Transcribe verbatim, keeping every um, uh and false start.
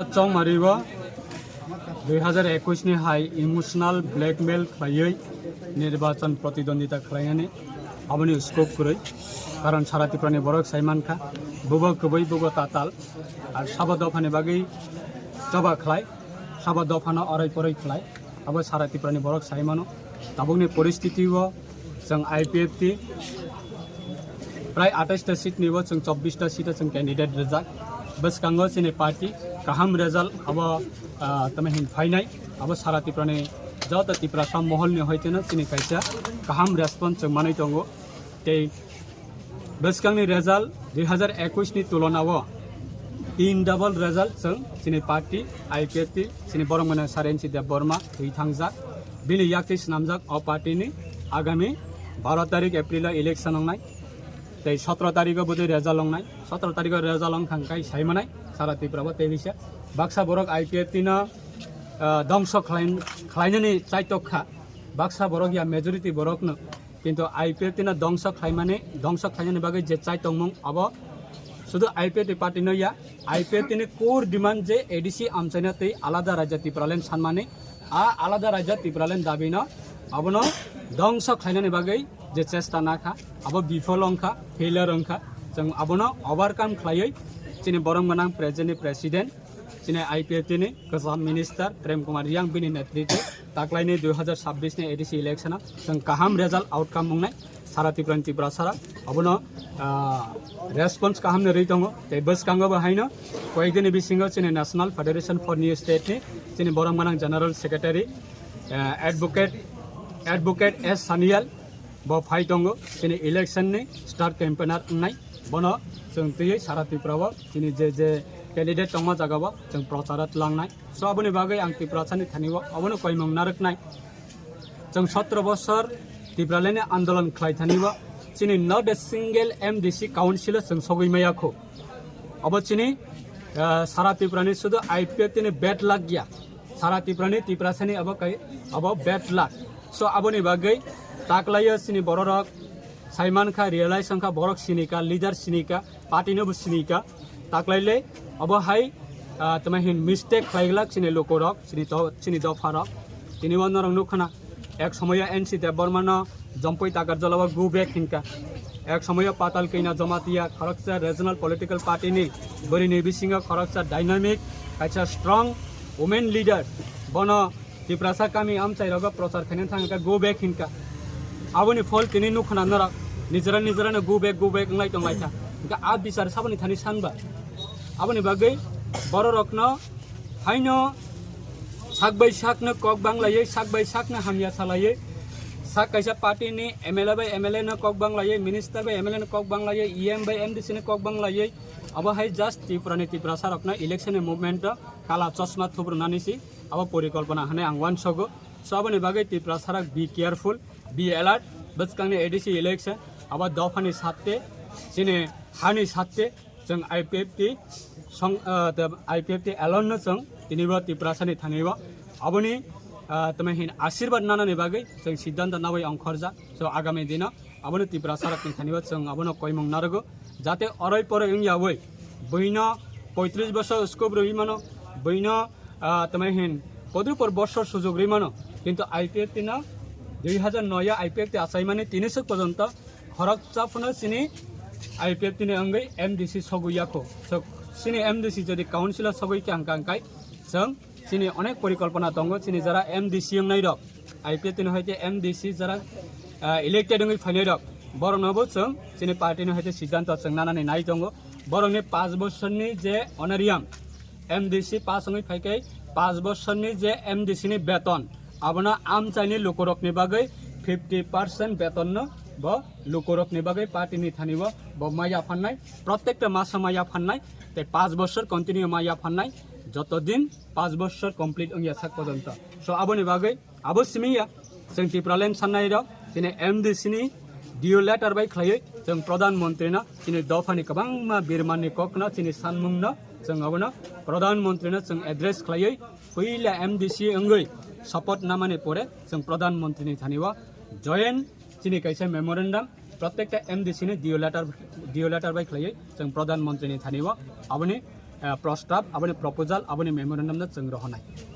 Chongmari o dui hazar ekwis ni hai emotional blackmail khlaiwi nirbachan pratidwandita khlainani aboni scope kwrwi, karon sara Tripura ni borok sai mankha, bubo kwbwi bubo tatal, ar sabo dophani bagwi choba khlai, sabo dophano oroi poroi khlai, abo sara Tripura ni borok sai mano. Tabukni poristiti o chwng I P F T prai atais ta seat ni bo chwng chobbish ta seat o chwng candidate rijak. Bwskango chini party kaham result abo, ah, tamo hin phainai, abo sara Tripura ni joto Tiprasa mohol ni hoiteno chini kaisa kaham response chwng manwi tongo. Tei bwskangni result dui hazar ekwis ni tulona o tin double result chwng chini party I P F T chini borok mwnang Sarensi Debbarma twi thangjak. Bini yaktwi swnamjak o party ni agami baro tarik April o election wngnai. Tei sotro tarik o bwdwi result wngnai. Sotro tarik o result wngkha hwnkhe sai manai sara Tripura o tei bisa baksa borok I P F T no, ah, dongso khlain-, khlainani chaitok kha. Baksa borok ya majority borok no. Kintu I P F T no dongso khlaimani, dongso khlainani bagwi je chai tongmung abo sudu I P F T party no ya, I P F T ni core demand je A D C amchaina tei alada rajya Tipraland sanmani, a alada rajya Tipraland dabi no abono dongso khlainani bagwi je chesta nakha, abo bifol wngkha, failure wngkha, chwng abono overcome khlaiwi chini borok gwnang present ni president, chini I P F T ni kwcham minister Prem Kumar Riang bini netritwe taklaini dui hazar chabbish ni A D C election o chwng kaham result outcome wngnai sara Tripura ni Tiprasa rok abono, ah, response kaham ni rwi tongo. Tei bwskango bo haino koyekdini bisingo chini National Federation for New State ni chini borok gwnang general secretary, ah, advocate, advocate S Sanyal bo phai tongo, chini election ni star campaigner wngnai. Bono chwng twiwi sara Tripura o chini je je candidate tongma jaga o chwng prochar o twlangnai. So aboni bagwi ang Tiprasa ni thani o abono koimung narwknai. Chwng sotro bosor Tipraland ni andolon khlai thani o chini not a single M D C council o chwng sogwi maya kho. Abo chini, ah, sara Tripura ni sudu I P F T ni bad luck ya. Sara Tripura ni Tiprasa ni abo kai, abo bad luck. So aboni bagwi taklaio chini bororok sai mankha, realize wngkha, borok sinika, leader sinika, party no bo sinika. Taklaile abo hai, ah, tama hin mistake khlaiglak chini lukurok, chini to-, chini dopharok. Tini o norok nukhana ek somoyo N C Debbarma no Jompui Takarjala o go back hinka. Ek somoyo Patal Kanya Jamatia khoroksa regional political party ni bwrwi ni bisingo khoroksa dynamic, kaisa strong women leader, bono Tiprasa kami amchai rogo prochar khaina thang ka go back hinka. Aboni phol tini nukhana norok nijera nijera no go back, go back wnglai tong lai kha. Hinka a bichar saboni thani sanba. Aboni bagwi bororok no haino sak bai sak no kok banglaiwi, sak bai sak no hamya salaiwi, sak kaisa party ni M L A bai M L A no kok banglaiwi, minister bai M L A no kok banglaiwi, E M bai M D C no kok banglaiwi, abo hai just Tripura ni Tiprasa rok no election ni movement o kala chosma thubrunani si abo porikolpona hwnwi ang uansogo. So aboni bagwi Tiprasa rok be careful, be alert, bwskangni A D C election abo dophani satte, chini hani satte, chwng I P F T song, ah, the I P F T alone no chwng tini bo Tiprasa ni thani bo aboni, ah, tama hin asirwad nanani bagwi chwng siddhanto nawi ongkhorjak. So agami dino abono Tiprasa rokni thani bo chwng abono koimung narwgo, jate oroi poroi wngya wi buino poitris bosor scope rwi mano, buino, ah, tama hin podrupor bosor sujog rwi mano, kintu I P F T no dui hazar noi o I P F T achaimani tini swk porjonto khoroksa phano chini I P F T ni wngwi M D C sogwi yakho. So, chini M D C jodi council o sogwi khe ang kang kai, chwng chini onek porikolpona tongo, chini jara M D C wngnai rok, I P F T ni hoite M D C jara, ah, elected wngwi phainai rok, borok no bo chwng chini party ni hoite siddhanto chwng nanani nai tongo. Borok ni panch bosor ni je honorarium, M D C pass wngwi phai khe panch bosor ni je M D C ni beton, abono amchaini lukurokni bagwi fifty percent beton no bo lukurokni bagwi party ni thani bo, bo maya phannai, protekta maso maya phannai, tei panch bosor continue maya phannai, joto din panch bosor complete wngya sak porjonto. So aboni bagwi abo simi ya, chwng Tipraland sannai rok, chini M D C ni D O letter bai khlaiwi chwng Pradhan Mantri no, chini dophani kwbangma birmanni kok no, chini sanmung no, chwng abono Pradhan Mantri no chwng address khlaiwi puila M D C wngwi support namani pore chwng Pradhan Mantri ni thani o joint chini kaisa memorandum protekta M D C ni D O letter, D O letter bai khlaiwi chwng Pradhan Mantri ni thani o aboni ah, prostab, aboni proposal, aboni memorandum no chwng rohornai.